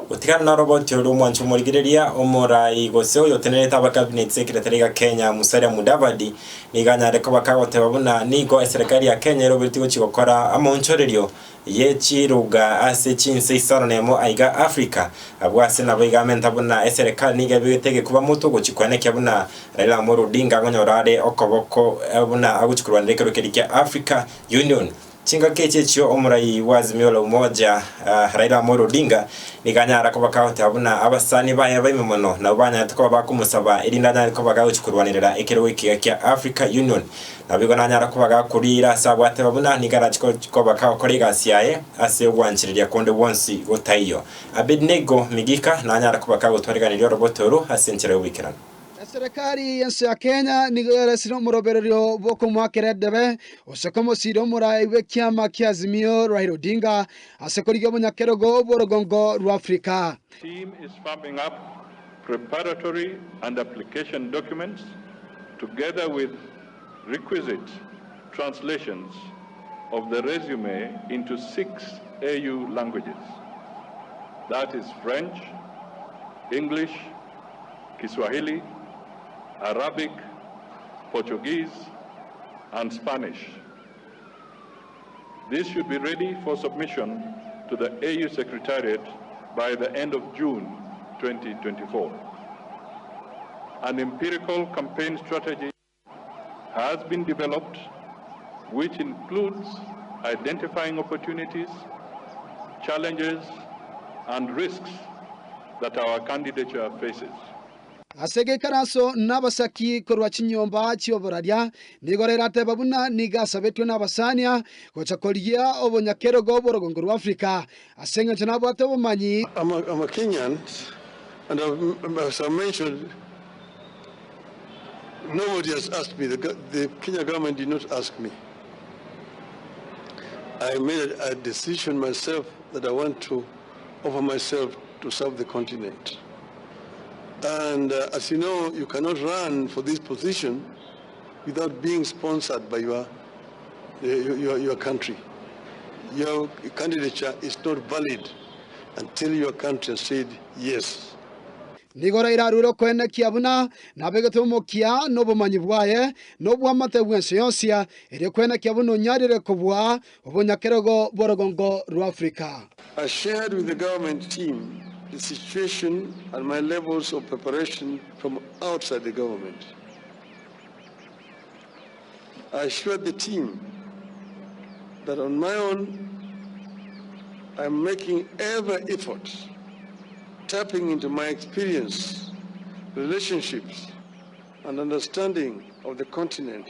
Gotigana noroboti oria omwanchi omorigereria, omorai gose oyotenerete abacabinet secretary iga Kenya Musalia Mudavadi nigo anyare koba kagoteba buna nigo eserekari ya Kenya eroberetie gochia gokora amaonchorerio ye chiruga ase chinse isano nemo aiga Africa. Abwo ase nabo iga amenta buna eserekari nigo ebegete egekuba motwe gochia koenekia buna Raila Amolo Odinga akonyora are okoboko buna agochia korwanera ekerwe keria kia Africa Union. Chingaki echi echio omorai bwa Azimio la Umoja Raila Amolo Odinga nigo anyara koba kagoteba buna abasani baye baime mono nabwo banyarete koba bakomosaba erinde anyare koba gagochia korwanerera ekerogo ekiya kia Africa Union. Naboigo nanyara koba gakoriira ase abwateba buna nigo arache koba kagokora egasi yaye ase ogwanchereria konde gwonsi gotaiyo. Abednego Migika nanyara koba kagotwariganeria oroboto oro ase enchera y'oboikeranu. Eserekari y'ense ya Kenya nigo yaresire omorobererio bw'okomoakera edebe gose komosiira omorai bw'ekiama kia Azimio Raila Odinga ase korigia obonyakerogo bw'orogongo rwa Afrika. Team is firming up preparatory and application documents together with requisite translations of the resume into six AU languages, that is French, English, Kiswahili, Arabic, Portuguese and Spanish. This should be ready for submission to the AU Secretariat by the end of June 2024. An empirical campaign strategy has been developed which includes identifying opportunities, challenges and risks that our candidature faces. Ase egeikaranso nabasaki korwa chinyomba chi'oboraria, nigo rirateba buna nigo asabetwe nabasania gocha korigia obonyakerogo bw'orogongo rwa Afrika, ase engencho nabwate obomanyi. I'm a, I'm a Kenyan, and I've, as I mentioned, nobody has asked me. The, the Kenya government did not ask me. I made a, a decision myself that I want to offer myself to serve the continent. And uh, as you know, you cannot run for this position without being sponsored by your, your, your, your country. Your candidature is not valid until your country has said yes. Nigo Raila arure okoenekia buna nabegete omokia na obomanyi bwaye na obwamate bw'ense yonsi, erio koenekia buna onyarire kobua obonyakerogo bw'orogongo rwa Afrika. I shared with the government team the situation and my levels of preparation from outside the government. I assured the team that on my own, I'm making every effort, tapping into my experience, relationships, and understanding of the continent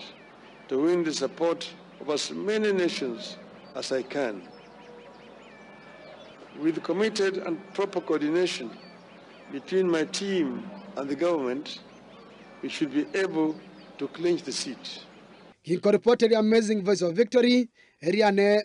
to win the support of as many nations as I can. With committed and proper coordination between my team and the government, we should be able to clinch the seat. Ginkorepoteria Amazing Voice of Victory, Eriane.